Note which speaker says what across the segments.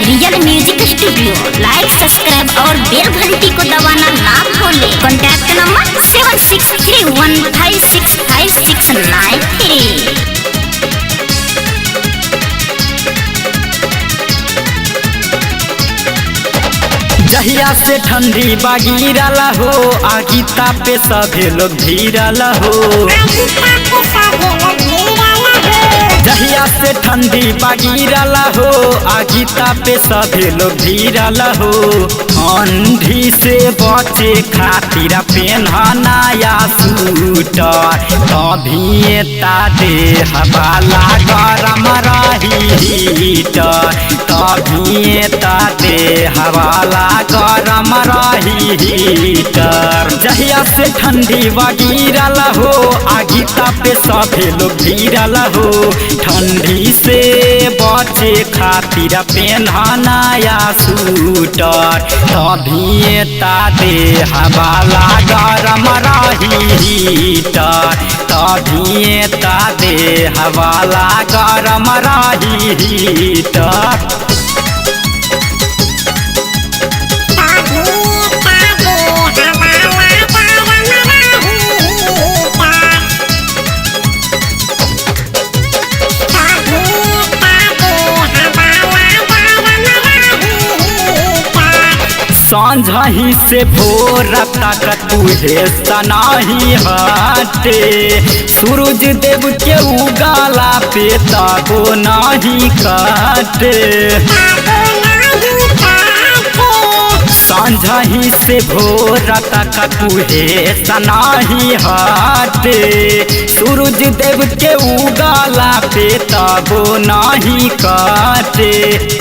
Speaker 1: Real music studio. Like, subscribe और बेल घंटी को दबाना ना भूलें। Contact number 7631565693।
Speaker 2: जहिया से ठंडी बागिरला हो, आगी तापे सभे लोग भीरला हो। जहिया से ठंडी बागिरला हो, आगी तापे सभे लोग भीरला हो। ठंडी से बचे खातिर पेन्ह नया सूटर, तभी ता देह वाला गरम रही हीटर, तभी ता देह वाला गरम रही हीटर। जहिया से ठंडी बागिरला हो, आगी तापे सभे लोग भीरला हो। ठंडी से बचे खातिर पेन्ह नया सूटर, तभी ता देह वाला गरम रही हीटर, तभी ता देह वाला गरम रही हीटर। सांझही से भोर तक तुहे सनाही हटे, सूरज देव के उगाला पे तबो नाही काटे। सांझही से भोर तक तुहे सनाही हटे, सूरज देव के उगाला पे तबो नाही काटे।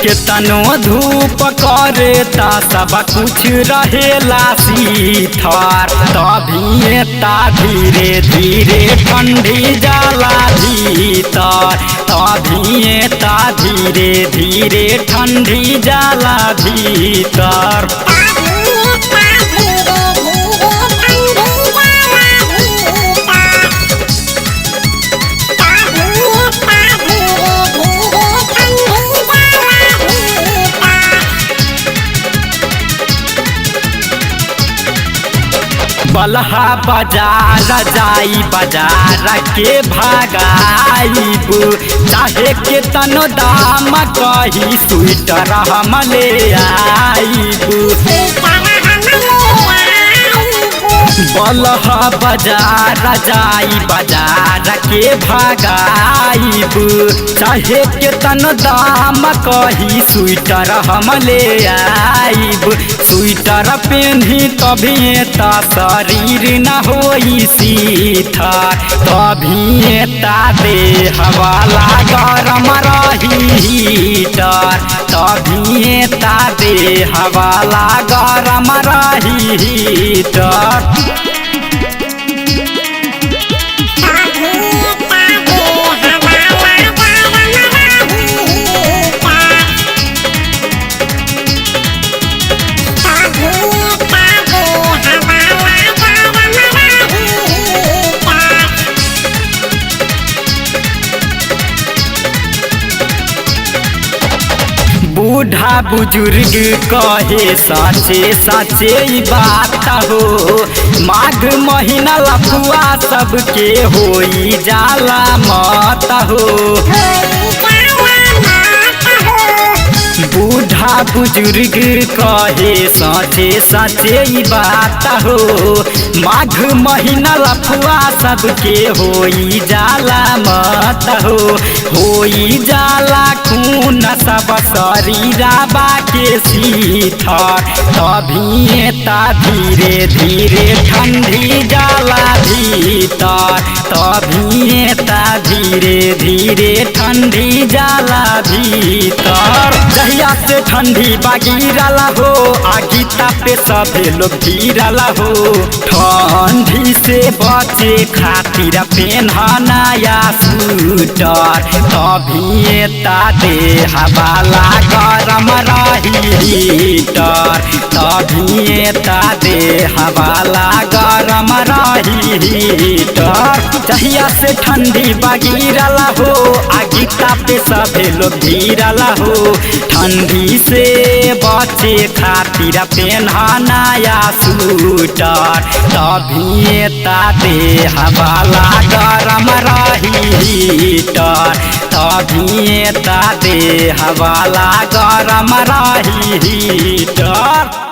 Speaker 2: केतनो धूप करे ता सब कुछ रहेला सीथर, तभी ता धीरे धीरे ठंडी जाला भीतर, तभी ता धीरे धीरे ठंडी जाला भीतर। बलहा बाजार जाई बाजार के भागाईब, चाहे के तनो दाम कही स्वेटर हम ले आईब। बलहा बाजार जाई बाजार के भागाईब, चाहे के तनो दाम कही स्वेटर हम ले आईब। स्वेटर पेन्ही तभी ता शरीर न होई सीथर, तभी ता देह वाला गरम रही हीटर, तभी ता देह वाला गरम रही हीटर। बूढ़ा बुजुर्ग कहे साचे साचे ई बात हो, माघ महीना लफुआ सबके होई जाला मत हो। बूढ़ा बुजुर्ग कहे साचे साचे ई बात हो, माघ महीना लफुआ सबके होई जाला मत हो। होई जाला खून सब शरीरबा के सीथर, तभी ता धीरे धीरे ठंडी जाला भीतर, तभी ता धीरे धीरे ठंडी जाला भीतर। जहिया से ठंडी बागिरला हो, आगी तापे सभे लोग भीरला हो। ठंडी से बचे खातिर पेन्ह नया सूटर, तभी ता देह वाला गरम रही हीटर, तभी ता देह वाला गरम रही हीटर। जहिया से ठंडी बागिरला हो, आगी तापे सभे लोग भीरला हो। ठंडी से बचे खातिर पेन्ह नया सूटर, तभी ताते हवाला गरम रही हीटर, तभी ताते हवाला गरम रही हीटर।